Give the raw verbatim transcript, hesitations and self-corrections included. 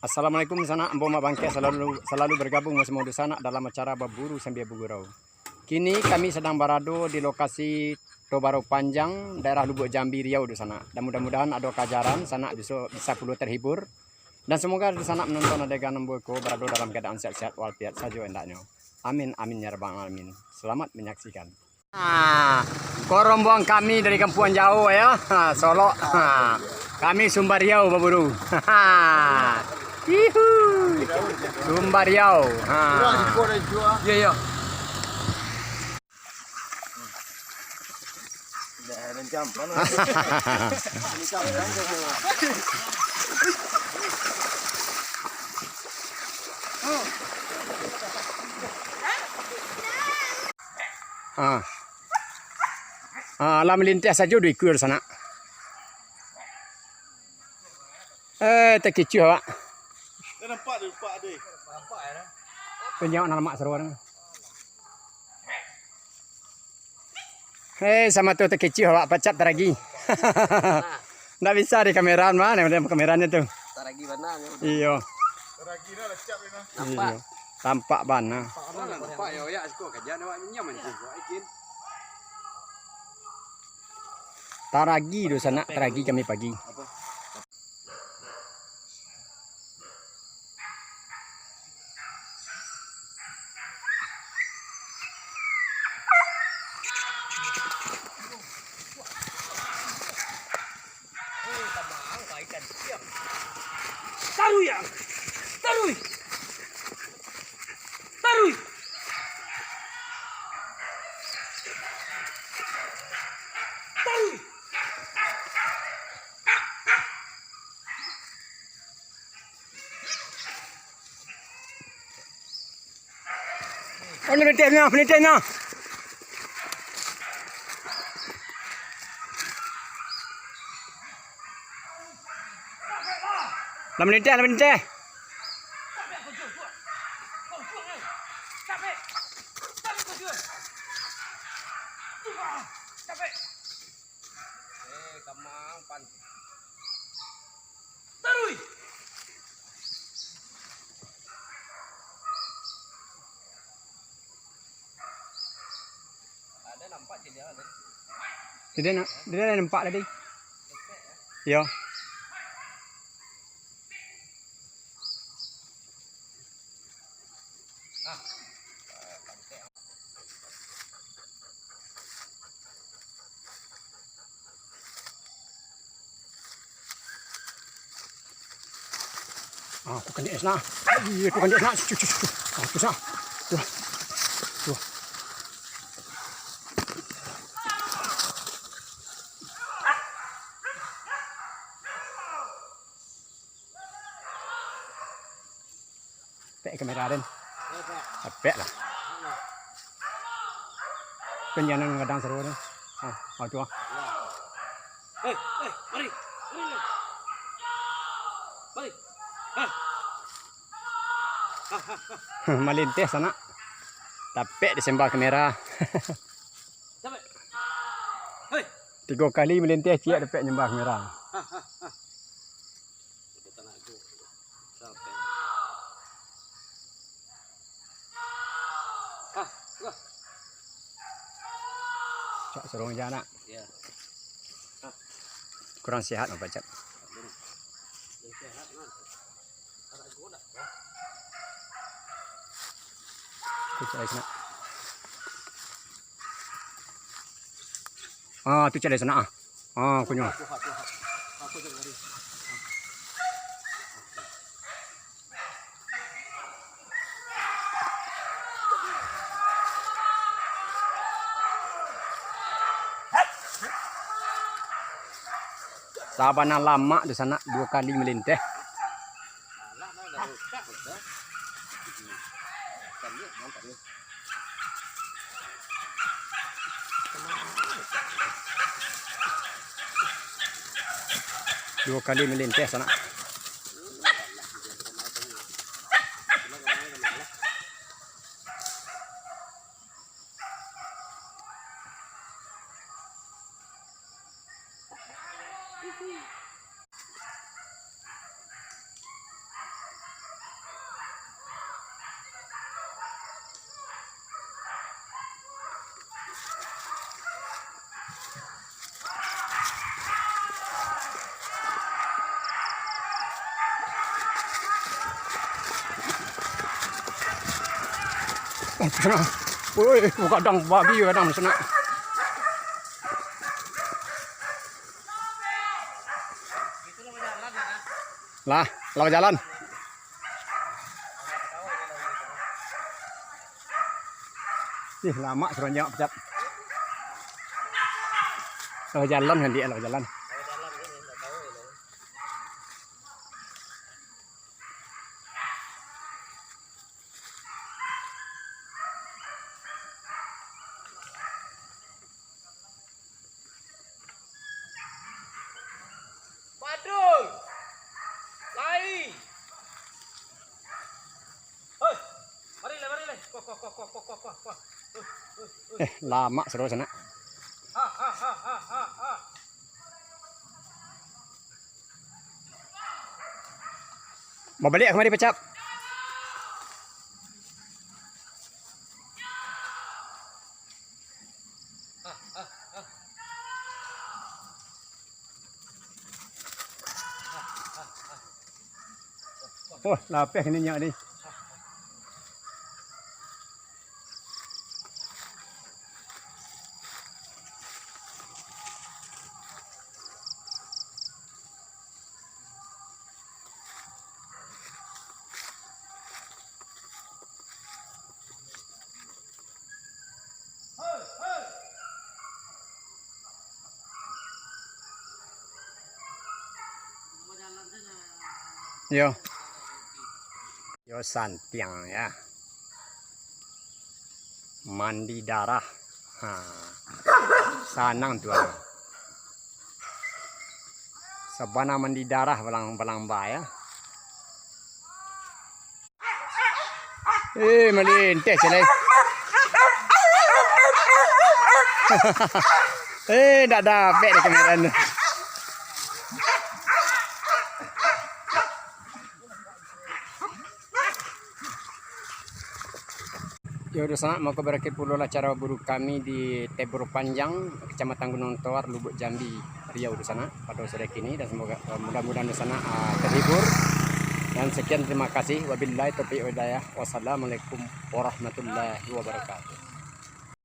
Assalamualaikum sanak, ambo Mak Bangkek salalu, salalu bergabung basamo dunsanak dalam acara Baburu Sambia Bagurau. Kini kami sadang barado di lokasi Tobaro Panjang, daerah Lubuak Jambi, Riau dunsanak. Dan mudah-mudahan ado kajaran, sanak bisa, bisa pulo terhibur. Dan semoga dunsanak menonton adegan ambo ko barado dalam keadaan sehat-sehat walafiat sajo hendaknyo. Amin, amin, ya rabbal alamin. Selamat menyaksikan. Ah, ko rombongan kami dari Kampuang Jauah, ya. Ha, Solok. Ha, kami Sumbar Riau baburu. Ihu. Sumbar Riau. Ha. Iya, iya. Ah. Ah, lah malinteh sajo duo ikua sanak. Eh, takicuah awak. Dah nampak dia, nampak dia. Tunjuk nak lamak seruan. Eh, samo tu takicuah awak pacak taragi. Ndak bisa di kameraan mah, yang penting kameranya tu. Taragi bana. Iyo. Taragi dah lecak ni nah. Nampak. Iyo. Tampak bana. Nampak yo, ya, siko kerja awak nyaman tu. Taragi tu sanak, taragi kami pagi. Taruih, ya. Taruih. Taruih. Taruih. Oh, malinteh nah, malinteh nah. Lah malinteh, lah malinteh. Eh, kamang pan. Taruih. Ada nampak tidak ada? Tidak nak, tidak ada nampak tadi. Yo. Ah, aku kena es nah. Iya, aku kena es nah. Cucu, cucu. Ah, tu sah. Tuh. Tuh. Pek kamera den. Pek lah. Kan jangan ngadang seru tu. Ah, ah, tu ah. Hei, hei, mari. Mari. Mari. Ah. Malinteh sanak. Tapek di sembah kamera. Sampai. Hei. Tigo kali malinteh ciek dapek nyembah kamera. Hah, hah, hah. Udah tak nak tu. Sampai. Hah, wah. Cak sorong aja nak. Ya. Hah. Kurang sehat nampak cak. Belum. Belum sehat, nah. Ada gula, ya. Tu cak lain sanak. Ah, tu cak lain sanak, ah. Ah, kunyo. Sabana lamak tu sanak, duo kali malinteh. Duo kali malinteh sanak. Woi, gadang babi gadang sanak. Lah, lah bajalan. Ih, lamak suruah nyo pacap. Lah bajalan kan dia, lah bajalan. Badul! Lai! Hoi! Marilah, marilah! Kuah, kuah, kuah. Hoi, hoi, hoi. Eh, lamak suruah sanak. Ha, ha, ha, ha, ha, ha. Babaliak kamari, pacap. Oh, lapeh kini nyak ni. Yo. Yo santiang ya. Mandi darah. Ha. Sanang tu ah. Sabana mandi darah balang-balang ba ya. Eh, malinteh ceh lai. Eh, ndak dapek dek kamera tu. Yo, dunsanak, mako barakhir pulolah acara buru kami di Tebor Panjang, Kecamatan Gunung Toar, Lubuak Jambi, Riau, dunsanak, pado sore kini, dan semoga, eh, mudah-mudahan dunsanak, ah, terhibur. Dan sekian, terima kasih. Wabillahi taufiq wal hidayah. Wassalamualaikum warahmatullahi wabarakatuh.